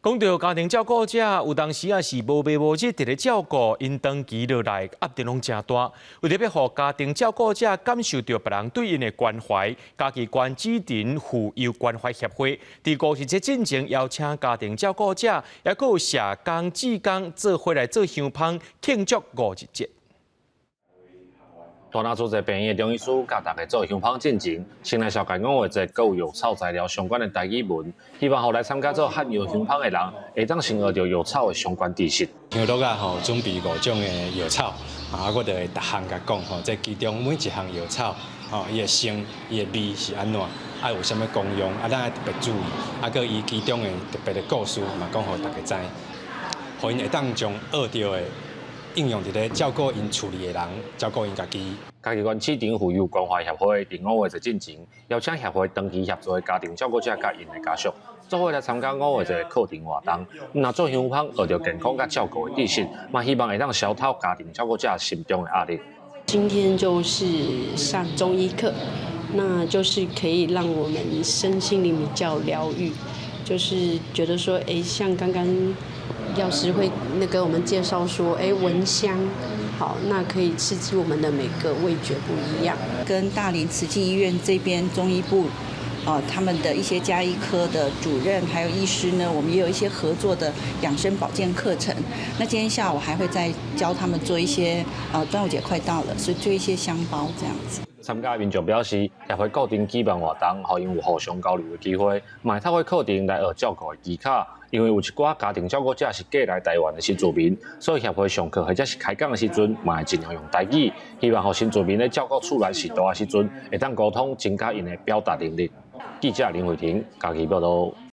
講到家庭照顧者，有當時也是無日無之佇咧照顧，𪜶長期落來壓力攏誠大。為著欲予家庭照顧者感受著別人對𪜶的關懷，嘉義縣芷宸婦幼關懷協會佇五一節進前邀請家庭照顧者，抑閣有社工、志工做伙來做香麭慶祝五一節。大林慈濟病院的中醫師佮大家做香麭進前，先來紹介五月節閣有藥草材料相關的台語文，希望予來參加做漢藥香麭的人，會當先學著藥草的相關知識。香爐仔吼準備五種的藥草，啊，我就會逐項共講吼，這其中每一項藥草吼，伊的性、伊的味是按怎，啊有啥物功用，啊咱愛特別注意，啊閣伊其中的特別的故事嘛講予大家知，予𪜶會當將學著的應用佇咧照顧𪜶厝裡的人，照顧𪜶家己。嘉義縣芷宸婦幼關懷協會佇五月節進前，邀請協會長期協助的家庭照顧者佮𪜶的家屬，做伙來參加五月節的課程活動。毋但做香麭學著健康佮照顧的知識，嘛希望會當消除家庭照顧者心中的壓力。今天就是上中醫課，那就是可以讓我們身心靈比較療癒，就是覺得說，哎，像剛剛藥師會那個我們介紹說，哎，聞香，好，那可以刺激我們的每個味覺不一樣。跟大林慈濟醫院這邊中醫部，他們的一些家醫科的主任還有醫師呢，我們也有一些合作的養生保健課程。那今天下午還會再教他們做一些，端午節快到了，所以做一些香包這樣子。參加的民眾表示，協會固定舉辦活動，予𪜶有互相交流的機會，嘛會透過課程來學照顧的技巧。因為有一寡家庭照顧者是過來台灣的新住民，所以協會上課或者是開講的時陣，嘛會盡量用台語，希望予新住民咧照顧厝內序大的時陣，會當溝通，增加𪜶的表達能力。記者林慧婷，嘉義報導。